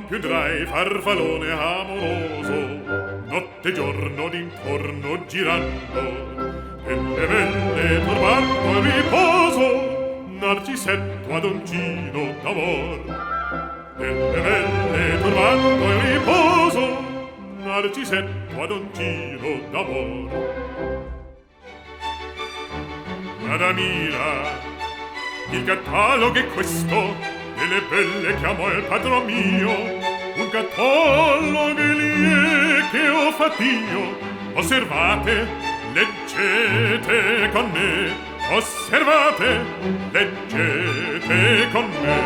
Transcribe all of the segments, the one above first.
non più andrai, farfallone amoroso, notte e giorno d'intorno girando, nelle belle turbando il riposo, Narcisetto adoncino d'amor. Nelle belle turbando il riposo, Narcisetto adoncino d'amor. Madamina, il catalogo è questo, delle belle chiamò il padron mio, un catalogo lì è che ho fatt'io. Osservate, leggete con me, osservate, leggete con me.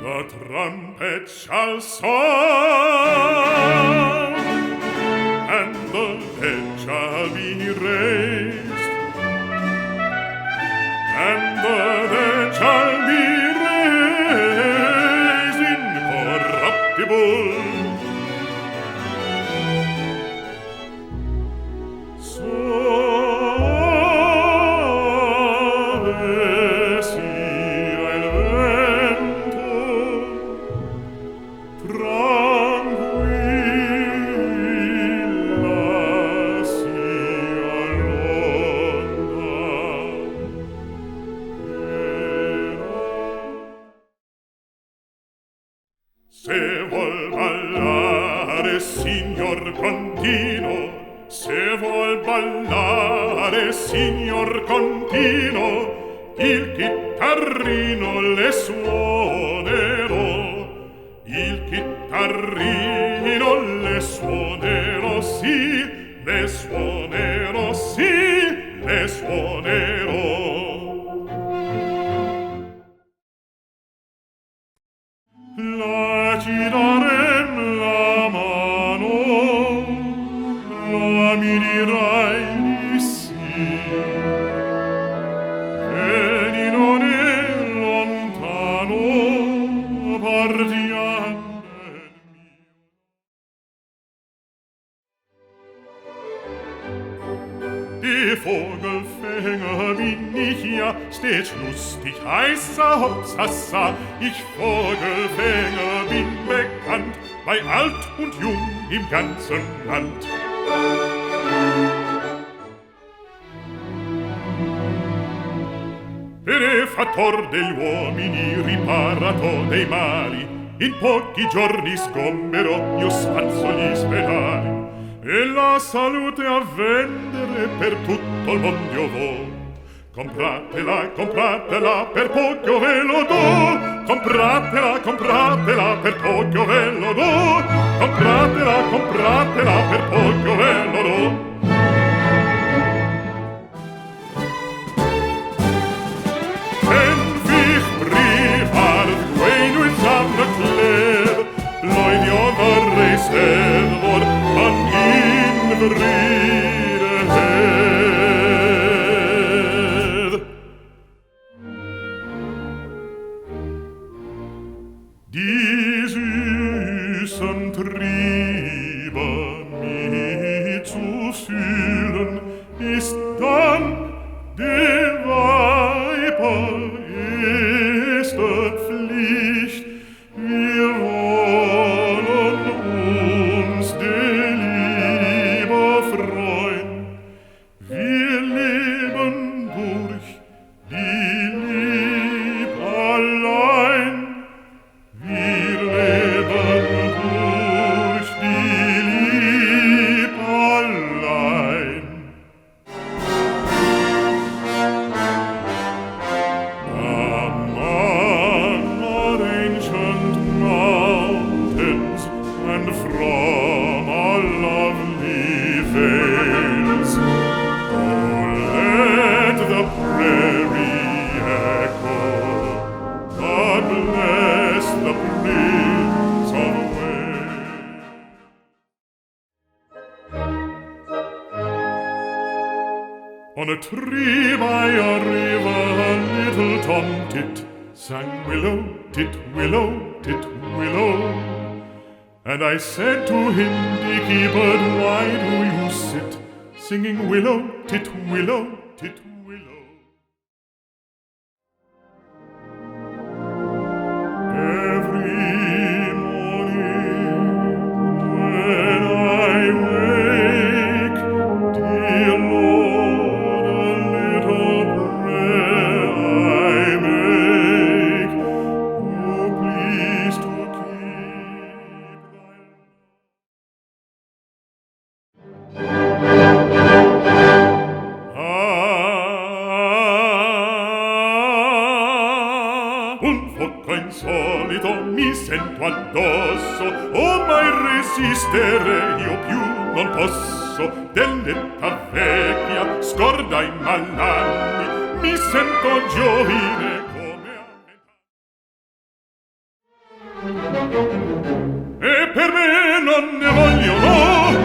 The trumpet shall sound, and the dead shall be raised, and the dead shall be raised incorruptible. Soave sia il vento, tranquilla sia l'onda. Se vuol ballare, signor Contino, se vuol ballare, signor Contino, il chitarrino le suonerò, il chitarrino le suonerò, sì, le suonerò, sì, le suonerò. La ci darem la mano, la mi dirai di sì, Vedi non è lontano, partiam del mio. Die Vogelfänger bin ich ja, stets lustig, heißer Hopsassa. Ich Vogelfänger bin bekannt, bei alt und jung im ganzen Land. Benefattor degli uomini, riparato dei mali, in pochi giorni sgomberò, io spazzo gli spedali, e la salute a vendere per tutto il mondo io vo. Compratela, compratela, per poco ve lo do. Compratela, compratela, per poco ve lo do. Compratela, compratela, per poco ve lo do. Envig brifardd gweinwyd am y cledd, Bloeddiodd yr eisteddfod yn un fryd hedd. Die süßen Triebe mitzufühlen, ist dann der Weiber erste Pflicht. Wir wollen uns der Liebe freuen, wir leben durch die Lieb allein. Wir leben durch die Lieb allein. Among our ancient mountains and from our lovely vales, oh, let the prairie echo, God bless the Prince of Wales. On a tree by a river, a little tomtit sang willow, tit willow, tit willow. And I said to him, Dicky bird, why do you sit singing willow, tit willow, tit willow? insolito mi sento addosso, oh mai resistere io più non posso, dell'età vecchia scorda i malanni, mi sento giovine come a vent'anni. E per me non ne voglio, no.